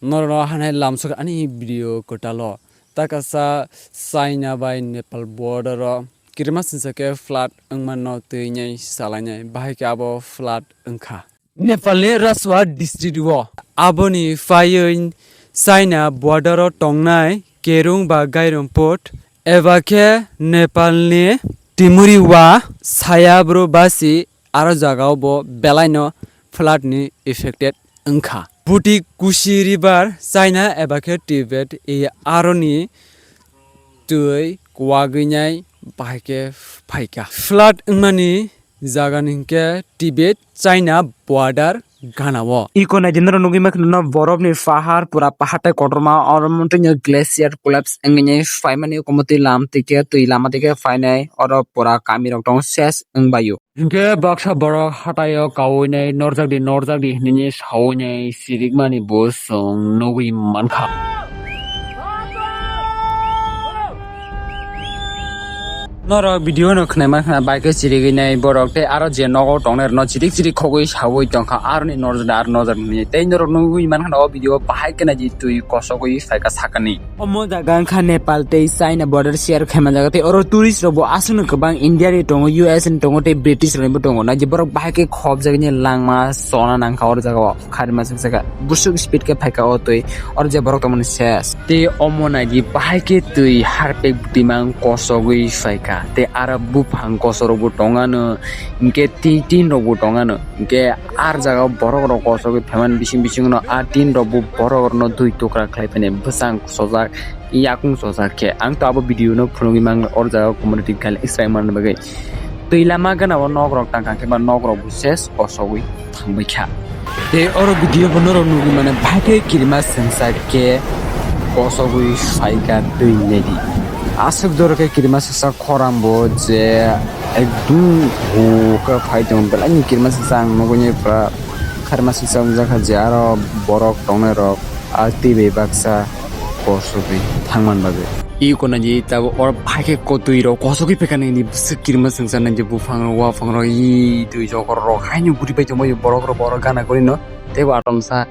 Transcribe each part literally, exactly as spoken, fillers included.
Norokno hanai lamsok ani video kwtalo. Takasa China bai Nepal border o kirima singsa khe flood wngmano twi nai salainai. Bahai khe abo flood wngkha. Nepalni Rasuwa district o. Aboni phaiwi China border o tongnai Kerung ba Gairompot eba khe Nepalni Timuriwa Sayabru basi aro jagao bo belaino flood ni affected wngkha. Buti Kushi River China eba khe Tibet e aroni twi kwagwinai bahai khe phaikha. Flood wngmani jaga ni hwnkhe Tibet China border gana o. Iko naidi norok nugwi mankha no borok ni pahar pura pahar tei kotorma oro montwi no glacier collapse wngwi nai phaimani okomotwi lam twi khe twi lama twi khe phainai oro pura kami rok tongo ses wngbaio. Hinkhe baksa borok hataio kaui nai norjak di norjak di hinwi saui nai sirikmani bo chwng nugwi mankha. Norok video no khwnai mankha bike o chirigwi nai borok tei aro je nogo tongnai rokno chirik chirik khogwi saui tongkha aroni norjak di aro norjak di hinwi tei norok nugwi mankha o video bahai khe naidi twi kosogwi phaikha sakani. Omo jaga wngkha Nepal tei China border share khaima jaga tei oro tourist rok bo aswkno kwbang India ni tongo, U S ni tongo tei British rok ni bo tongo. Naidi borok bahai khe khopjagwi langma chona nangkha oro jaga o. Kharima singsa khe busuk speed khe phaikha o twi oro je borok tongmani ses. Tei omo naidi bahai khe twi harpek bwtwi mang kosogwi phaikha tei aro buphang kosok rok bo tongano hinkhe tin tin rok bo tongano hinkhe ar jaga o borok rok kosogwi phaimani bising bising no a tin rok bo borok rok no dui tukra khlai phani bwsang sojak yakung sojak khe ang to abo video no phunugwi mang or jaga community gal explain manna bagwi twi lama gana o nok rok tangkha khe ba nok rok bo ses kosogwi thangbai kha. Tei oro video bo norok nugwi mano bahai khe kirima sengsa khe kosogwi phaikha twi nedi. Aswk jora khe kirima sengsa khorang bo je ekdum hu khe phai tongo belai ni kirima sengsa ang nugwi pura kharima sengsa wngjakha je aro borok tongnai rok a twi bai baksa kosogwi thangman bagwi. I konani tabuk oro bahai khe kotwi rok kosogwi phaikha nini bwswk kirima sengsa nini buphang rok waphang rok i twi jokor rok haino guri pai tongbaio borok rok oro gana guri no tei bo atomsa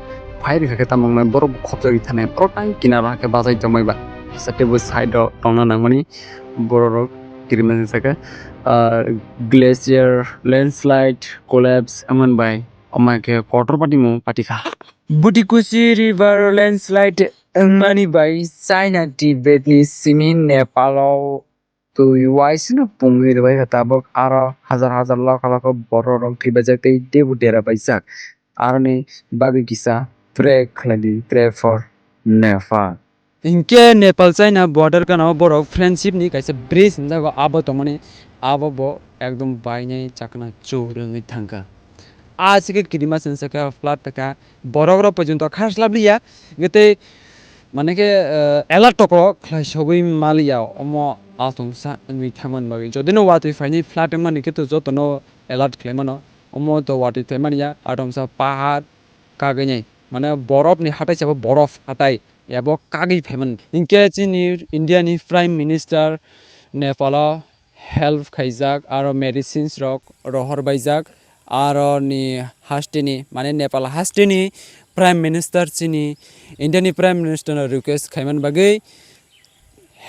phai rwkha khe tamo wngnai borok bo khopjagwi thanai borok tang kinaro hakhe bachai tongbai ba kisa tei bo side o tongna nangmani borok rok kirima sengsa khe ah, glacier landslide collapse wngmani bai. Omo hai khe kotor pati mung pati kha. Butikuchi river landslide wngmani bai China Tibet ni simi Nepal o twi uaisino pungwi rwbaikha tabuk aro hajar hajar lokha lokha borok rok thwibaijak tei teibo dera baijak aroni bagwi kisa pray khlaidi pray for Nepal. Hinkhe Nepal China border gana o borok friendship ni kaisa bridge hinjago abo tongmani abo bo ekdom bainai chakna chur wngwi thangkha. A se khe kirima sengsa khe flood taka borok rok porjonto kha slabliya gete mane khe alert tokro khlai sogwi maliya omo asongsa wngwi thangmani bagwi jodino watwi phainai flood wngmani khe to jotono alert khlai mano omo to watwi phaimani ya atomsa pahar kagwi nai mane borok ni hatai sabo borof hatai abo kagwi phaimani. Hinkhe chini India ni Prime Minister Nepal o help khaijak aro medicines rok rohor baijak aro ni haste ni mane Nepal haste ni Prime Minister chini India ni Prime Minister no request khaiman bagwi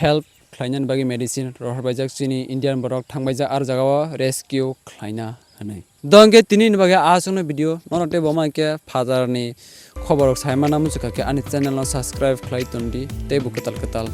help khlainani bagwi medicine rohor baijak chini Indian borok thangbaijak aro jaga o rescue khlaina hwnwi. Dongke tini ni bagwi aswkno video nono tei bo mankhe phatar ni khobor rok sai mana muchukha khe ani channel no subscribe khlai tondi tei bo kwtal kwtal.